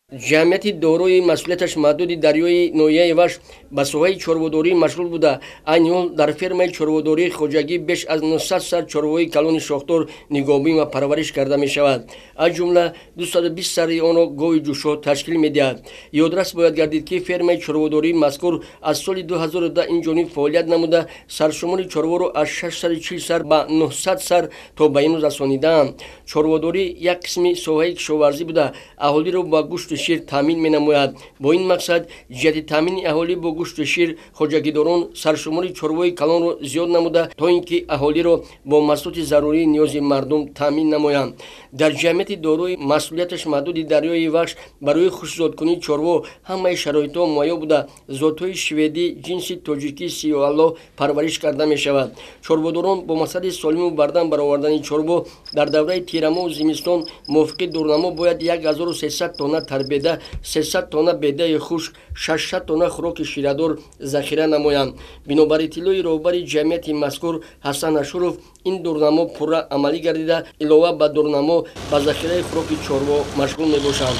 Ҷамъияти дорои масъулияташ маҳдуди дарёи ноҳияи Вахш ба соҳаи чорводорӣ машғул буда, айни ҳол дар фермаи чорводории хоҷагӣ беш аз 900 сар чорвои калони шохдор нигоҳбин ва парвариш карда мешавад. Аз ҷумла 220 сари онро гови ҷӯшо ташкил медиҳад. Ёдрас бояд гардид, ки фермаи чорводории мазкур аз соли 2010 инҷониб фаъолият намуда, саршумори чорворо аз 640 сар ба 900 сар то ба имрӯз расонидаанд. Чорводорӣ як қисми соҳаи кишоварзӣ буда, аҳолиро ба гӯшту шир таъмин менамояд. Бо ин мақсад ҷиҳати таъмини аҳолӣ бо гӯшту шир хоҷагидорон саршумори чорвои калонро зиёд намуда, то ин ки аҳолиро бо маҳсулоти зарурии ниёзи мардум таъмин намоянд. Дар ҷамъияти дорои масъулияташ маҳдуди дарёи Вахш барои хушзодкунии чорво ҳамаи шароитҳо муҳайё буда, зотҳои шведӣ, ҷинси тоҷикӣ сиёҳалло парвариш карда мешавад. Чорводорон бо мақсади солиму бардам баровардани чорво дар давраи тирамоҳу зимистон мувофиқи дурнамо бояд 1300 тонна тарбеда, 300 тонна бедаи хушк, 600 тонна хӯроки ширадор захира намоянд. Бинобар иттилои роҳбари ҷамъияти мазкур Ҳасан Ашуров, ин дурнамо пурра амалӣ гардида, илова ба дурнамо ба захираи хӯроки чорво машғул мебошанд.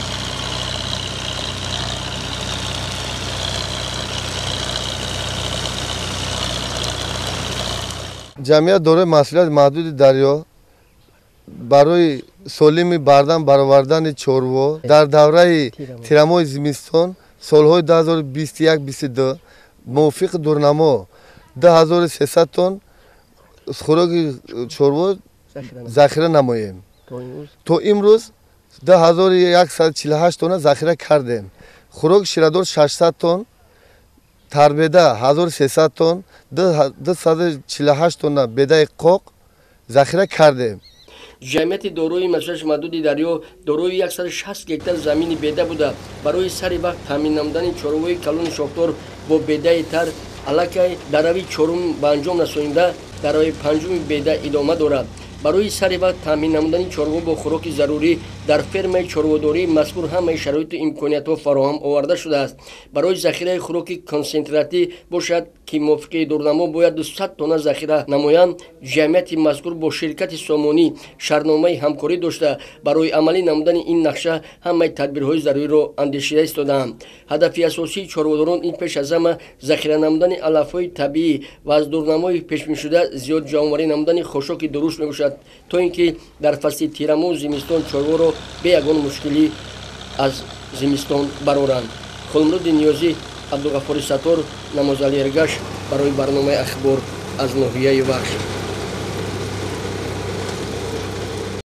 Ҷамъият дорои масъулияти маҳдуди дарё барои солими бардам баровардани чорво дар давраи тирамоҳи зимистон солҳои 2021-22 мувофиқи дурнамо 2300 тонн хӯроки чорво захира намоем. То имрӯз 2148 тонна захира кардем. Хӯроки ширадор 600 тонн, тарбеда 1300 тонн, 248 тонна бедаи қоқ захира кардем. Ҷамъияти дорои масъулияташ маҳдуди дарё дорои 160 гектар замини беда буда, барои сари вақт таъмин намудани чорвои калони шохдор бо бедаи тар аллакай дарави чорум ба анҷом расонида, дарави панҷуми беда идома дорад. Барои сари вақт таъмин намудани чорво бо хӯроки зарурӣ дар фермаи чорводории мазкур ҳамаи шароиту имкониятҳо фароҳам оварда шудааст. Барои захираи хӯроки консентратӣ бошад, ки мувофиқи дурнамо бояд 200 тонна захира намоянд, ҷамъияти мазкур бо ширкати Сомонӣ шартномаи ҳамкорӣ дошта, барои амалӣ намудани ин нақша ҳамаи тадбирҳои заруриро андешида истодаанд. Ҳадафи асосии чорводорон ин пеш аз ҳама захира намудани алафҳои табиӣ ва аз дурнамои пешбиншуда зиёд ҷамъоварӣ намудани хошоки дурушт мебошад, то ин ки дар фасли тирамоҳу зимистон чорворо бе ягон мушкилӣ аз зимистон бароранд. Хулмуроди Ниёзӣ, Абдуғаффори Саттор, Намозали Эргаш барои барномаи Ахбор аз ноҳияи Вахш.